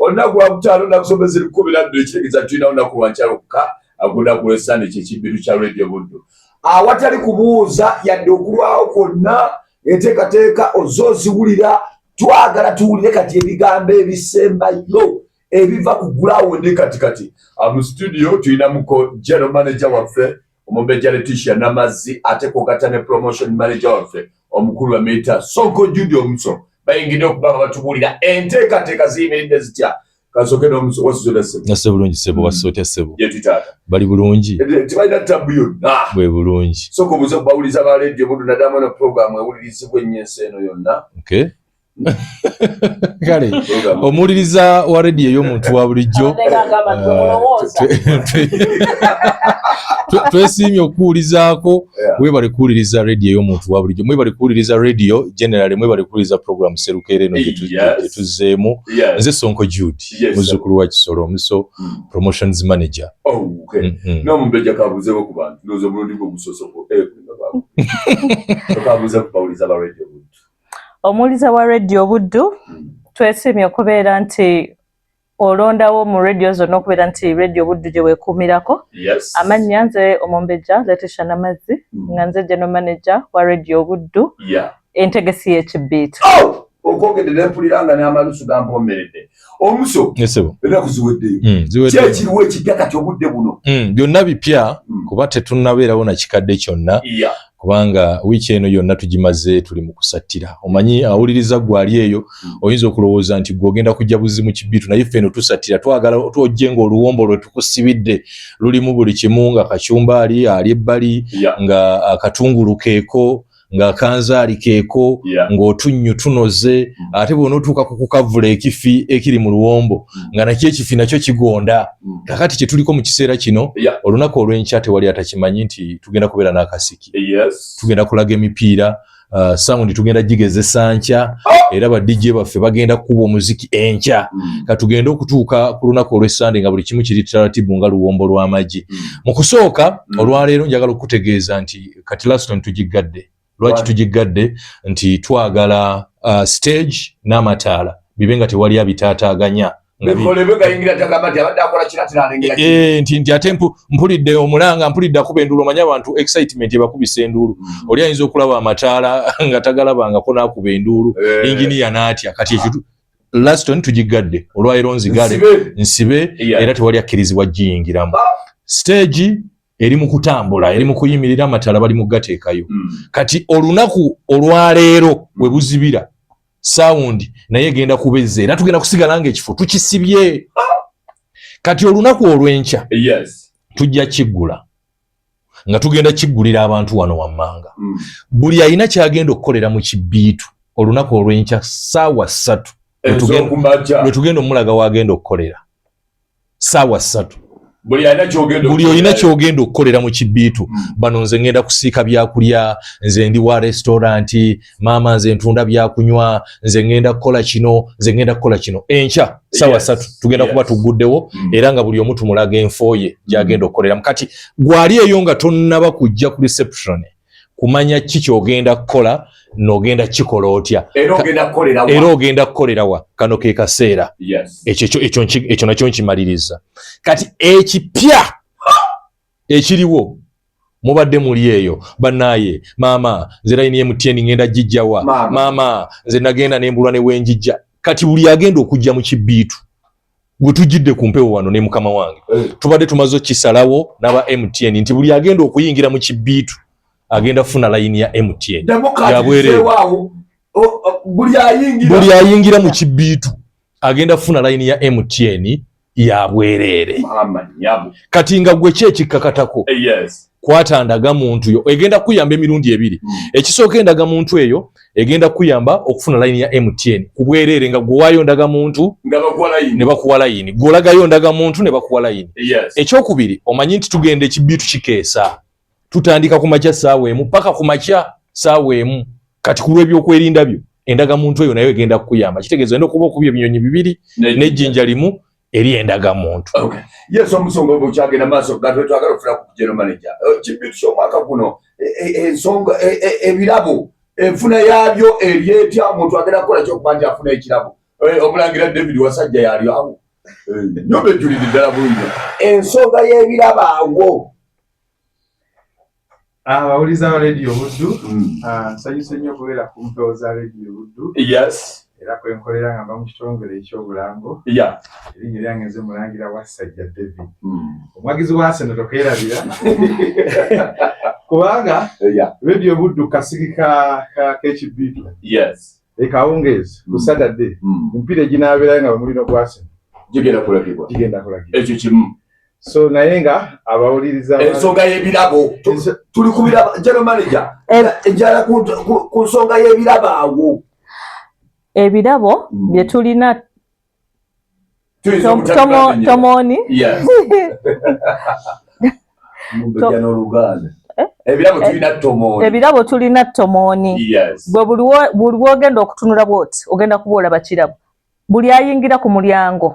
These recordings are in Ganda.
Olunaku lwakutaano, nnaku z'omwezi 12, kitegeeza tulina olunaku lwankya lwokka, olunaku lw'Essande, kyekibbiru kya Radio Buddu. Awatali kubuuza yadde okulwawo kwonna, enteekateeka ozo oziwulira. Twagala tuwulire kati ebigambo ebisembayo ebiva ku ground. Kati kati mu studio tulinamuko general manager waffe, Omumbejja Leticia Namazzi, ate kwogatta ne promotion manager waffe omukulu bamuyita Sonko Judy Omuso. Bayingidde okuba nga batubuulira enteekateeka ziyimiridde zitya. Kansooke n'Omuso. Wasuze? Nase bulungi, ssebo. Wasuze otya, ssebo? Yetutaata. Bali bulungi. Tebalina tabu yonna. Bwe bulungi. Sooka obuuze ku bawuliza ba Radio Buddu, naddala eno puroguramu ewulirizibwa ennyo ensi eno yonna. Okay, kale omuwuliriza wa rediyo ey'omuntu wa bulijjo, twesiimye okuwulizaako. Mwebale kuwuliriza rediyo ey'omuntu wa bulijjo, mwebale kuwuliriza rediyo generally, mwebale kuwuliriza program Serukeera eno gyetuzzeemu. Nze Sonko Jude, muzzukulu wa Kisolo Omuso, promotions manager. Oh, N'omumbejja kabuuzeeko ku bantu. Ndowooza omulundi gwe ogusoose kabuuze ku bawuliza ba Radio Buddu. Omuwuliza wa Radio Buddu, twesiimye okubeera nti olondawo mu rediyo zonna okubeera nti Radio Buddu gye weekuumirako. Amannya nze Omumbejja Leticia Namazzi, nga nze general manager wa Radio Buddu, entegesi y'ekibbiitu. Oh! Okwogedde nempulira nga n'amalusu gampomeredde. Omuso, ennaku ziweddeyo. Kyekiriwo ekipya kati obudde buno? Byonna bipya, kuba tetunnabeerawo na kikadde kyonna, kubanga wiiki eno yonna tugimaze tuli mu kusattira. Omanyi awuliriza gwe ali eyo, oyinza okulowooza nti gwe ogenda kujja buzi mu kibiitu, naye ffe eno tusattira. Twagala twojje ng'oluwombo lwe tukusibidde lulimu buli kimu, nga kacyumbaali ali ebbali, nga akatungulu keeko, ng'akanzaali keeko, ng'otunnyu tunoze. Ate bw'onootuuka ku kukavula ekifi ekiri mu luwombo, nga nakyo ekifi nakyo kigonda. Kakati kye tuliko mu kiseera kino, olunaku olw'enkya tewali atakimanyi nti tugenda kubeera n'akasiki. Tugenda kulaga emipiira, sound tugenda gigezesa nkya. Era ba DJ baffe bagenda kukuba omuziki enkya. Katugende okutuuka ku lunaku olw'Essande nga buli kimu kiri taratibu nga luwombo lw'amagi. Mu kusooka, olwaleero njagala okukutegeeza nti kati Laston tugiggadde. Lwaki tugigadde? Nti twagala stage n'amataala bibe nga tewali abitaataaganya. Eh, nti ate mpulidde omulanga, mpulidde akuba enduulu. Omanyi abantu excitement ebakubisa enduulu. Oli ayinza okulaba amataala nga tagalabangako n'akuba enduulu, inginiya n'atya. Kati ekyo Laston tugigadde olwaleero, nzigale nsibe, era tewali akkirizibwa giyingiramu. Stage eri mu kutambula, eri mu kuyimirira, amataala bali mu gateekayo. Kati olunaku olwaleero we buzibira, sound naye egenda kubezza, era tugenda kusigala nga ekifo tukisibye. Kati olunaku olw'enkya tujja kiggula, nga tugenda kiggulira abantu wano wammanga. Buli alina kyagenda okukolera mu kibiitu olunaku olw'enkya 3:00 lwe tugenda omulaga wagenda okukolera 3:00. Buli olina kyogenda okukolera mu kibiitu. Bano, nze ngenda kusiika byakulya, nze ndi wa restaurant, maama nze ntunda byakunywa, nze ngenda kukola kino, nze ngenda kukola kino. Enkya 3:00 tugenda kuba tuguddewo, era nga buli omu tumulaga enfo ye gyagenda okukoleramu. Kati gwali eyo nga tonnaba kujja ku reception kumanya ki kyogenda kukola, n'ogenda kikola otya, era ogenda kukolerawa, kano ke kaseera. Ekyo nakyo nkimaliriza. Kati ekipya ekiriwo, mubadde muli eyo, bannaaye, maama nze layini MTN ngenda gijjawa? Maama nze nagenda nembulwa ne wenjijja. Kati buli agenda okujja mu kibiitu gwe tujjidde ku mpewo wano ne mukama wange, tubadde tumaze okisalawo n'aba MTN nti buli agenda okuyingira mu kibiitu agenda kufuna layini ya MTN. Yabwereere. Buli ayingira mu kibiitu agenda kufuna layini ya MTN yabwereere. Kati nga gwe ki ekikkakatako? Kwata ndagamuntu yo, egenda kuyamba emirundi ebiri. Ekisooka, endagamuntu eyo egenda kuyamba okufuna layini ya MTN ku bwereere, nga gwewaayo ndagamuntu ne bakuwa layini, gwolagayo ndagamuntu ne bakuwa layini. Ekyokubiri, omanyi nti tugenda ekibiitu kikeesa, tutandika ku makya 1:00 paka ku makya 1:00. Kati ku lw'ebyokwerinda byo, endagamuntu eyo nayo egenda kukuyamba. Kitegeeza olina okuba okubya ebinyonyi bibiri n'ejjinja limu eri endagamuntu. Okay. Yes, omusonga ogwo kyagenda maaso gatwe. Twagala okufuna ku general manager. Kibiitu ky'omwaka guno, ensonga ebirabo, enfuna yaabyo eri etya? Omuntu agenda kukola kyokuba nti afuna ekirabo? Eh, omulangira David Wasajja yali awo. Eh, nyumba ejjulidde ddala bulungi. Ensonga y'ebirabo awo. Abawuliza ba Radio Buddu, ah, nsanyuse nnyo okubeera ku mpewo za Radio Buddu. Yes. Era kwe nkolera nga nva mu kitongole eky'obulango. Erinnya eryange nze Mulangira Wassajja David. Omuwagizi wa Arsenal tokeerabira. Kubanga Radio Buddu kasigi k'ekibiito. Yes. Ekawungeezi ku Saturday emipiira eginaabeerayo nga bwe mulina ogwa Arsenal gigenda kulagibwa. Gigenda kulagibwa. Ekyo kimu. So naye nga abawuliriza ensonga y'ebirabo tuli ku birabo general manager enjala ku nsonga y'ebirabo awo. Ebirabo bye tulina Tomoni. Yes. Ebirabo tulina Tomoni. Ebirabo tulina Tomoni. Yes. Gwe buli wogenda okutunula bw'oti ogenda kuba olaba kirabo. Buli ayingira ku mulyango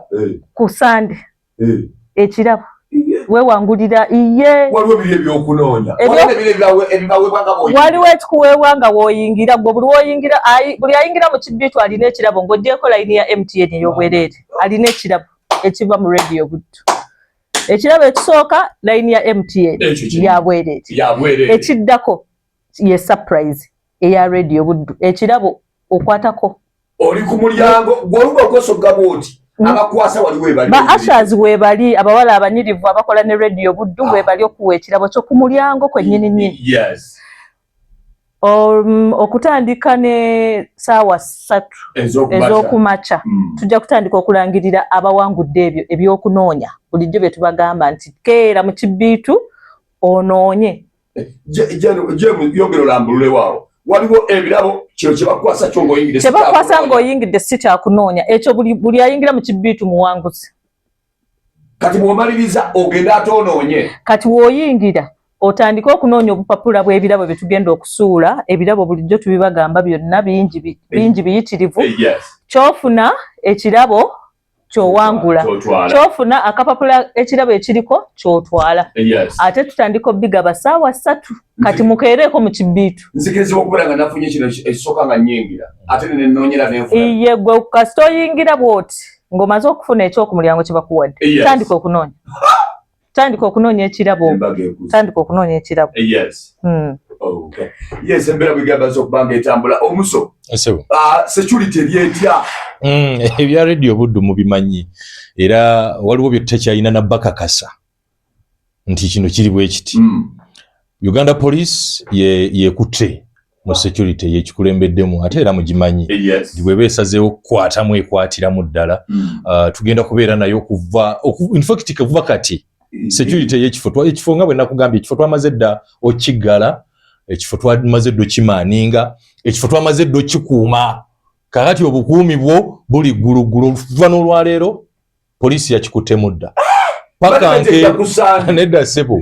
ku Sande ekirabo wewangulira iye. Waliwo ebiri ebyokunoonya. Waliwo ekikuweebwa nga w'oyingira gwe buli w'oyingira buli ayingira mu kibbiitu alina ekirabo ng'oggyeeko layini ya MTN ey'obwereere alina ekirabo ekiva mu Radio Buddu. Ekirabo ekisooka layini ya MTN ya bwereere. Ekiddako ye surprise eya Radio Buddu. Ekirabo okwatako. Oli ku mulyango gw'oluba okwesogga bw'oti. Abakwasa wali webali. Ba ushers webali abawala abanyirivu abakola ne Radio Buddu webali okuwa ekirabo kyo ku mulyango kwennyini nnyini. Yes. Okutandika ne saawa 3 ez'okumakya tujja kutandika okulangirira abawangudde ebyo ebyokunoonya bulijjo bye tubagamba nti keera mu kibbiitu onoonye. Yogera olambulule waawo. Waliwo ebirabo kino kye bakwasa kyo ng'oyingidde. Kye bakwasa ng'oyingidde si kyakunoonya. Ekyo buli ayingira mu kibbiitu muwanguzi. Kati bw'omaliriza ogenda ate onoonye. Kati w'oyingira otandike okunoonya obupapula bw'ebirabo bye tugenda okusuula. Ebirabo bulijjo tubibagamba byonna bingi bingi biyitirivu. Ky'ofuna ekirabo ky'owangula. Ky'ofuna akapapula ekirabo ekiriko ky'otwala. Ate tutandika obigaba ssaawa 3. Kati mukeereeko mu kibbiitu. Nzikirizibwa okubeera nga nafunye kino ekisooka nga nnyingira ate ne nnoonyera n'enfuna. Iye gwe kasita oyingira bw'oti ng'omaze okufuna eky'okumulyango kye bakuwadde. Tandika okunoonya. Tandika okunoonya ekirabo. Tandika okunoonya ekirabo. Yes. Okay. Yes, embeera bwegamba okuba nga etambula. Omuso. Security eri etya? Ebya Radio Buddu mubimanyi. Era waliwo bye tutakyalina na bakakasa nti kino kiri bwe kiti. Uganda Police yekutte mu security yekikulembeddemu ate era mugimanyi. Bw'eba esazeewo okukwatamu ekwatiramu ddala. Tugenda kubeera nayo kuva in fact kuva kati security y'ekifo ekifo nga bwe nakugambye ekifo twamaze dda okiggala, ekifo twamaze dda okimaaninga, ekifo twamaze dda okikuuma. Kaakati obukuumi bwo buli gguluggulu okuva n'olwaleero poliisi yakikuttemu dda. Paka nke nedda ssebo.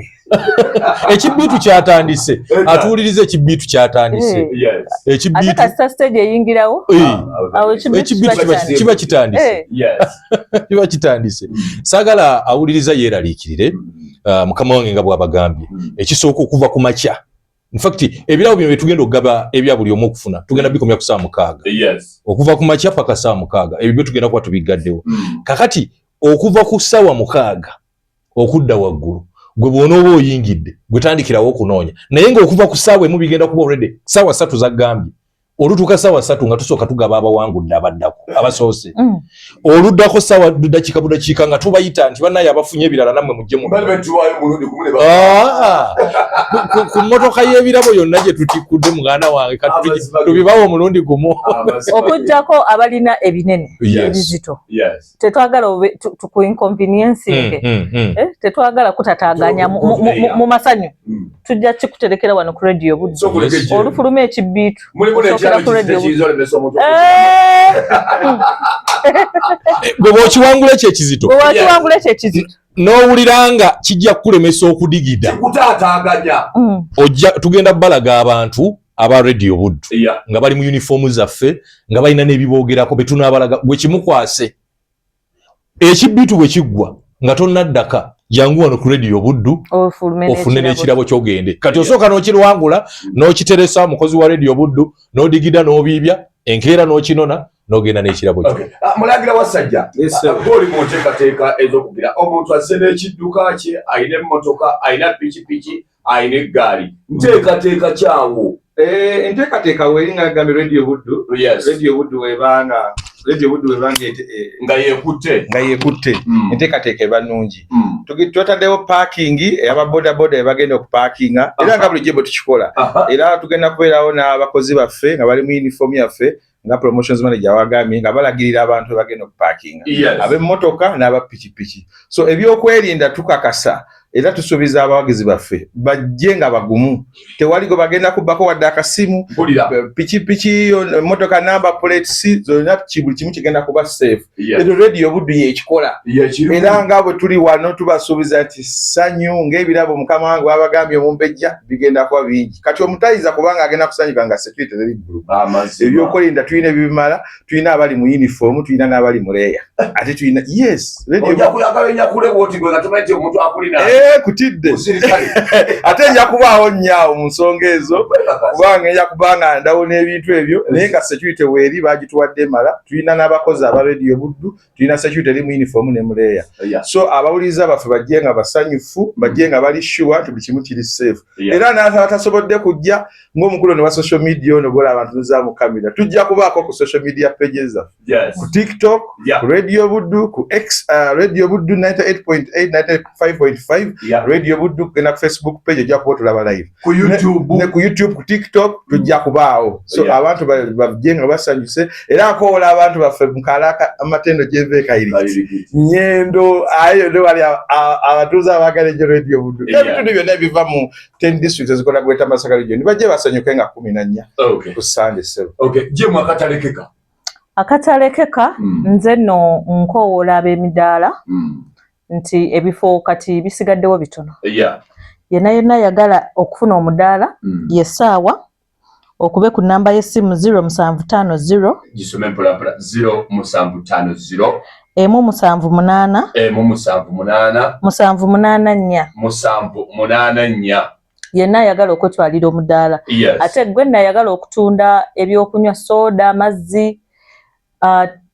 Ekibbiitu kyatandise. Atuwuliriza ekibbiitu kyatandise. Ate kasita stage eyingirawo. Ekibbiitu kiba kitandise. Kiba kitandise. Saagala awuliriza yeeraliikirire mukama wange nga bw'abagambye. Ekisooka okuva ku makya. In fact, ebirabo bino bye tugenda okugaba ebya buli omu okufuna tugenda bikomya ku ssaawa 6. Okuva ku makya paka ssaawa 6 ebyo byo tugenda kuba tubiggaddewo. Kakati okuva ku ssaawa 6 okudda waggulu gwe bw'onooba oyingidde gwe tandikirawo okunoonya, naye ng'okuva ku ssaawa 1 bigenda kuba already ssaawa 3 zagambye. Olutuuka ssaawa 3 nga tusooka tugaba abawangudde abaddako abasoose. Oluddako ssaawa dakiika budakiika nga tubayita nti bannaye abafunye ebirala nammwe mujje mu. Ku mmotoka y'ebirabo yonna gye tutikkudde muganda wange kati tubibawo omulundi gumu. Okuggyako abalina ebinene ebizito. Tetwagala tuku inconveniencing. Tetwagala kutataaganya mu masanyu. Tujja kikuterekera wano ku Radio Buddu. Olufuluma ekibbiitu. Gwe bw'okiwangula ekyo ekizito. Gwe bw'okiwangula ekyo ekizito. N'owulira nga kijja kukulemesa okudigida. Kikutaataaganya. Ojja tugenda balaga abantu aba Radio Buddu nga bali mu uniform zaffe nga balina n'ebiboogerako be tunaabalaga gwe kimukwase. Ekibbiitu bwe kiggwa nga tonnaddaka jangu wano ku Radio Buddu ofune n'ekirabo ky'ogende. Kati osooka n'okirwangula n'okiteresa mukozi wa Radio Buddu n'odigida n'obiibya enkeera n'okinona n'ogenda n'ekirabo kyo. Okay. Ah, Mulangira Wasajja, oli mu nteekateeka ez'okugira omuntu azze n'ekidduka kye, alina emmotoka, alina pikipiki, alina eggaali, nteekateeka kyawo? Eh, enteekateeka weeri nga gambye Radio Buddu. Radio Buddu webanga, Radio Buddu webanga nga yekutte, nga yekutte. Enteekateeka eba nnungi. Twataddewo parking ey'aba bodaboda ebagenda okupaakinga, era nga bulijjo bwe tukikola. Era tugenda kubeerawo n'abakozi baffe nga bali mu uniform yaffe, nga promotions manager wagambye, nga balagirira abantu ebagenda okupaakinga, ab'emmotoka n'abapikipiki. So ebyokwerinda tukakasa era tusuubiza abawagizi baffe bajje nga bagumu, tewali gwe bagenda kubbako wadde akasimu. Pikipiki, emmotoka, number plates zonna, buli kimu kigenda kuba safe. Ero Radio Buddu yekikola. Era nga bwe tuli wano tubasuubiza nti ssanyu ng'ebirabo mukama wange babagambye omumbejja bigenda kuba bingi. Kati omutayiza kubanga agenda kusanyuka nga security teri ggulu. Ebyokwerinda tulina ebibimala, tulina abali mu uniform, tulina n'abali mu leya, ate tulina, yes. Eh, kutidde ate nja kubaawo nnyo mu nsonga ezo, kubanga nja kuba nga ndawo n'ebintu ebyo, naye nga security weeri bagituwadde emala. Tulina n'abakozi aba Radio Buddu, tulina security eri mu uniform ne muleeya. So abawuliriza baffe bajje nga basanyufu, bajje nga bali sure nti buli kimu kiri safe. Era n'abatasobodde kujja, ng'omukulu ne wa social media ono gola abantu nza mu kamera, tujja kubaako ku social media pages zaffe, ku TikTok, ku Radio Buddu, ku X, Radio Buddu 98.8, 95.5, Radio Buddu. Kugenda ku Facebook page ojja kuba otulaba live. Ku YouTube. Ne ku YouTube, ku TikTok tujja kubaawo. So abantu bajje nga basanyuse. Era nkoola abantu baffe mukalaka amatendo gyenva ekayirikiti nyendo ayo ne wali abatuuze abaagala egyo Radio Buddu n'ebitundu byonna ebiva mu 10 districts ezikola Greater Masaka Region, bajje basanyuke nga 14 ku Sande, sebo. Okay. Jemu akatalekeka. Akatalekeka. Nze nno nkowoola ab'emidaala nti ebifo kati bisigaddewo bitono. Yenna yenna ayagala okufuna omudaala, yessaawa okube ku namba y'essimu 0750. Gisome mpolampola, 0750. 178. 178. 784. 784. Yenna ayagala okwetwalira omudaala. Ate gwe nno ayagala okutunda ebyokunywa, soda, amazzi,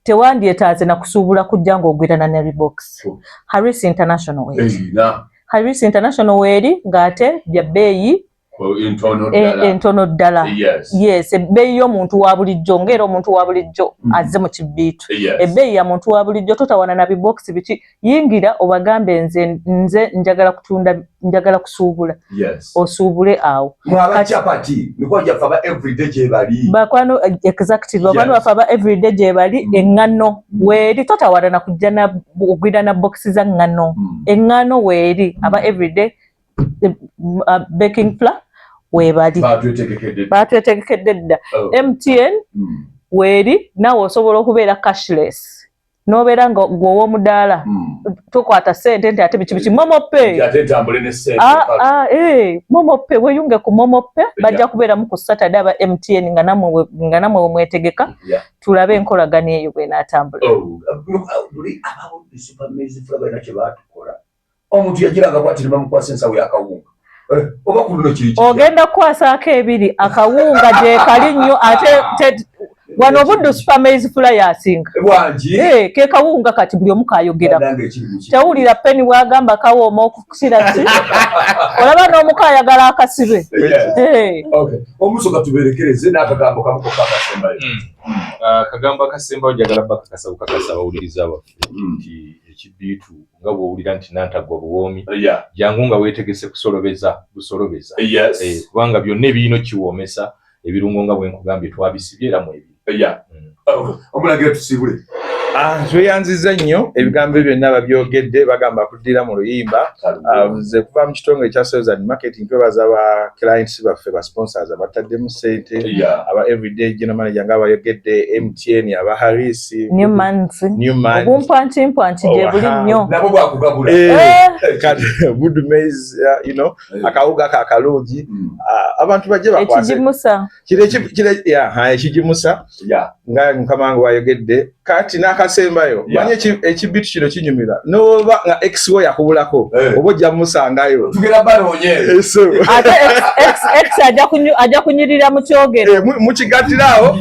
tewandyetaaze na kusuubula kujja ng'ogwirana ne Rebox. Harris International weeri. Erina. Harris International weeri, ng'ate bya bbeeyi entono ddala. Entono ddala. Yes, ebbeeyi y'omuntu wa bulijjo, ng'era omuntu wa bulijjo azze mu kibiitu, ebbeeyi ya muntu wa bulijjo. Totawana na bibokisi biki, yingira obagambe nze njagala kutunda, njagala kusuubula. Osuubule awo. Mwaba chapati mikwano gyaffe aba everyday gye bali. Bakwano, exactly, bakwano baffe aba everyday gye bali. Eŋŋano weeri, totawana na kujja na ogwira na bokisi za ŋŋano. Eŋŋano weeri, aba everyday, baking flour weebali. Batwetegekedde. Batwetegekedde dda. MTN weeri, naawe osobola okubeera cashless n'obeera nga gwe ow'omudaala tokwata ssente nti ate biki biki, MoMo Pay. Ate ntambule ne ssente. Ah, ah, MoMo Pay, weyunge ku MoMo Pay. Bajja kubeeramu ku Saturday aba MTN, nga nammwe we mwetegeka, tulabe enkolagano eyo bw'enaatambula. Oh, luli abawudde Super Maize Flour balina kye baatukola. Omuntu yagiraga bwati ne bamukwasa ensawo y'akawunga. Eh, oba ku luno kiri kitya? Ogenda kukwasaako ebiri, akawunga gye kali nnyo ate wano Buddu Super Maize Flour yasinga. Bwangi. Eh, ke kawunga kati buli omu kayogera. Bannange, ekiri mu ki? Tewulira peni bwagamba kawooma okukira ki, olaba n'omuka ayagala akasibe. Eh. Okay. Omusoga tuberekereze n'akagambo kamu kokka akasembayo. Akagambo akasembayo, njagala bakakasa bukakasa abawuliriza baffe nti ekibiitu nga bw'owulira nti nantaggwa buwoomi, jangu nga weetegese kusolobeza busolobeza. Eh, kubanga byonna ebirina kiwoomesa ebirungo nga bwe nkugambye twabisibye era mwebiri. Okay. Omulangira, tusiibule. Ah, tweyanziza nnyo, ebigambo byonna babyogedde, bagamba kuddira mu luyimba. Ah, nze kuva mu kitongole ekya sales and marketing twebaza ba clients baffe, ba sponsors abataddemu ssente, aba everyday, general manager nga bayogedde, MTN, aba Harris, Newmans, Newman, obumpwankimpwanki gye buli nnyo. Nabo bwakugabula. Eh, Eh, kati Buddu Maize, akawuga ka akalungi. Ah, abantu bajje bakwase ekigimusa. Kire yeah, ekigimusa nga mukama wange wayogedde. Kati n'akasembayo, manyi ekibitu kino kinyumira noba nga ex wo yakubulako, oba ojja musangayo. Tugenda banoonye. Eh, so, Ate ex ajja kunyirira mu kyogero. Eh, mukigattirawo.